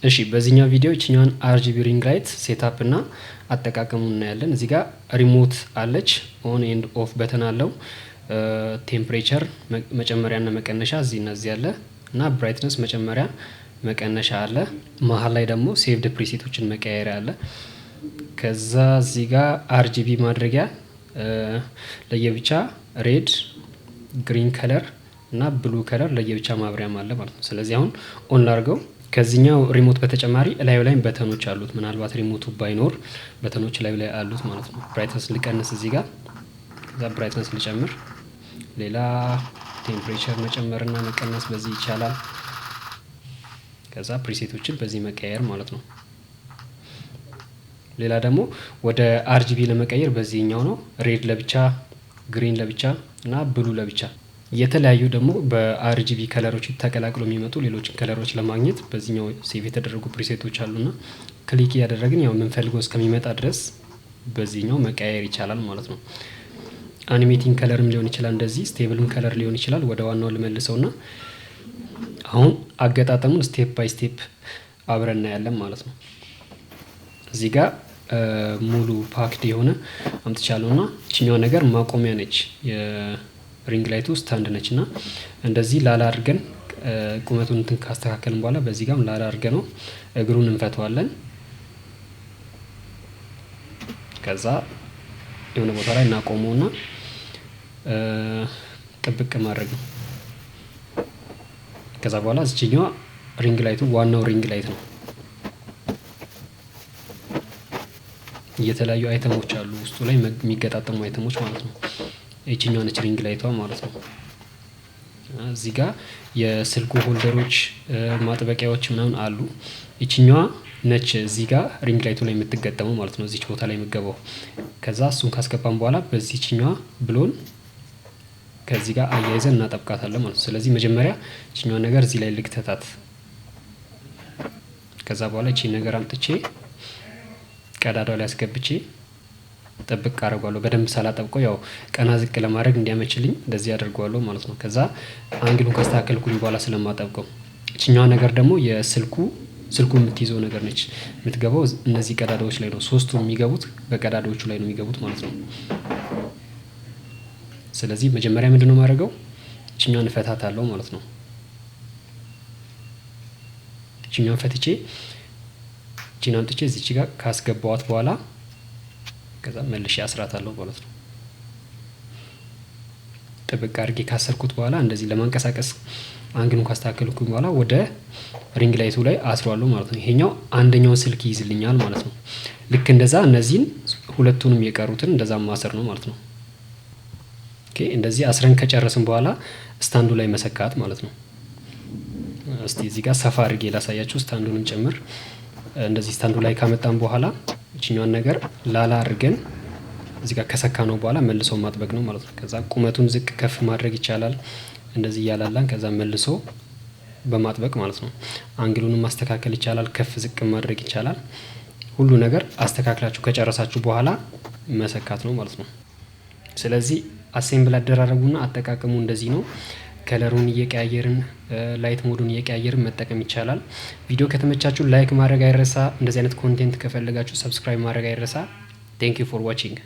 እሺ፣ በዚህኛው ቪዲዮ ይችኛዋን RGB ring light setup እና አጠቃቀሙን እናያለን። እዚህ ጋር remote አለች፣ on and off button አለው። Temperature መጨመሪያና መቀነሻ እዚህ እና እዚህ አለ እና brightness መጨመሪያ መቀነሻ አለ። መሀል ላይ ደግሞ saved preset ኦችን መቀየሪያ አለ። ከዛ እዚህ ጋር RGB ማድረጊያ ለየብቻ red፣ green color እና blue color ለየብቻ ማብሪያም አለ ማለት ነው። ስለዚህ አሁን on ላድርገው። ከዚህኛው remote በተጨማሪ እላዩ ላይም button ኦች አሉት። ምናልባት remote ኡ ባይኖር button ኦች ላዩ ላይ አሉት ማለት ነው። Brightness ልቀንስ እዚህ ጋር፣ ከዛ brightness ልጨምር። ሌላ temperature መጨመርና መቀነስ በዚህ ይቻላል። ከዛ preset ኦችን በዚህ መቀየር ማለት ነው። ሌላ ደግሞ ወደ RGB ለመቀየር በዚህኛው ነው። Red ለብቻ፣ green ለብቻ እና blue ለብቻ። የተለያዩ ደግሞ በ RGB color ኦች ተቀላቅሎ የሚመጡ ሌሎችን color ኦች ለማግኘት በዚህኛው save የተደረጉ preset ኦች አሉና click እያደረግን ያው የምንፈልገው እስከሚመጣ ድረስ በዚህኛው መቀያየር ይቻላል ማለት ነው። Animating color ም ሊሆን ይችላል፣ እንደዚህ stable ም color ሊሆን ይችላል። ወደ ዋናው ልመልሰውና አሁን አገጣጠሙን step by step አብረን እናያለን ማለት ነው። እዚህ ጋር ሙሉ packed የሆነ አምጥቻለሁ እና ይችኛዋ ነገር ማቆሚያ ነች። የ ring light ኡ stand ነች እና እንደዚህ ላላ አድርገን ቁመቱን እንትን ካስተካከልን በኋላ በዚህ ጋርም ላላ አድርገን ነው እግሩን እንፈተዋለን። ከዛ የሆነ ቦታ ላይ እናቆመውና ጥብቅ ማድረግ ነው። ከዛ በኋላ እዚችኛዋ ring light ኡ ዋናው ring light ነው። የተለያዩ item ኦች አሉ ውስጡ ላይ የሚገጣጠሙ item ኦች ማለት ነው። ይችኛዋ ነች ring light ኧ ማለት ነው። እዚህ ጋር የስልኩ holder ኦች፣ ማጥበቂያዎች ምናምን አሉ። ይችኛዋ ነች እዚህ ጋር ring light ኡ ላይ የምትገጠመው ማለት ነው። እዚች ቦታ ላይ የምትገባው። ከዛ እሱን ካስገባን በኋላ በዚህችኛዋ ብሎን ከዚህ ጋር አያይዘን እናጠብቃታለን ማለት ነው። ስለዚህ መጀመሪያ ይችኛዋን ነገር እዚህ ላይ ልክተታት። ከዛ በኋላ ይቺን ነገር አምጥቼ ቀዳዳው ላይ አስገብቼ ጥብቅ አደርገዋለሁ። በደንብ ሳላጠብቀው ያው ቀና ዝቅ ለማድረግ እንዲያመችልኝ እንደዚህ አደርገዋለሁ ማለት ነው። ከዛ angle ኡን ካስተካከልኩኝ በኋላ ስለማጠብቀው ይችኛዋ ነገር ደግሞ የስልኩ ስልኩ የምትይዘው ነገር ነች። የምትገባው እነዚህ ቀዳዳዎች ላይ ነው። ሶስቱ የሚገቡት በቀዳዳዎቹ ላይ ነው የሚገቡት ማለት ነው። ስለዚህ መጀመሪያ ምንድነው የማደርገው? ይችኛዋን እፈታታለሁ ማለት ነው። ይችኛዋን ፈትቼ ይቺን አምጥቼ እዚች ጋር ካስገባዋት በኋላ ከዛ መልሼ አስራታለሁ ማለት ነው። ጥብቅ አድርጌ ካሰርኩት በኋላ እንደዚህ ለማንቀሳቀስ angle ኡን ካስተካከልኩኝ በኋላ ወደ ring light ኡ ላይ አስረዋለሁ ማለት ነው። ይሄኛው አንደኛውን ስልክ ይይዝልኛል ማለት ነው። ልክ እንደዛ እነዚህን ሁለቱንም የቀሩትን እንደዛ ማሰር ነው ማለት ነው። Okay፣ እንደዚህ አስረን ከጨረስን በኋላ stand ኡ ላይ መሰካት ማለት ነው። እስቲ እዚህ ጋር ሰፋ አድርጌ ላሳያችሁ stand ኡንም ጭምር። እንደዚህ stand ኡ ላይ ካመጣን በኋላ ይችኛዋን ነገር ላላ አድርገን እዚህ ጋር ከሰካነው በኋላ መልሶ ማጥበቅ ነው ማለት ነው። ከዛ ቁመቱን ዝቅ ከፍ ማድረግ ይቻላል። እንደዚህ እያላላን ከዛ መልሶ በማጥበቅ ማለት ነው። Angle ኡንም ማስተካከል ይቻላል፣ ከፍ ዝቅ ማድረግ ይቻላል። ሁሉ ነገር አስተካክላችሁ ከጨረሳችሁ በኋላ መሰካት ነው ማለት ነው። ስለዚህ assemble አደራረጉና አጠቃቀሙ እንደዚህ ነው። Color ኡን እየቀያየርን፣ light mode ኡን እየቀያየርን መጠቀም ይቻላል። ቪዲዮ ከተመቻችሁ like ማድረግ አይረሳ። እንደዚህ አይነት content ከፈለጋችሁ subscribe ማድረግ አይረሳ። Thank you for watching.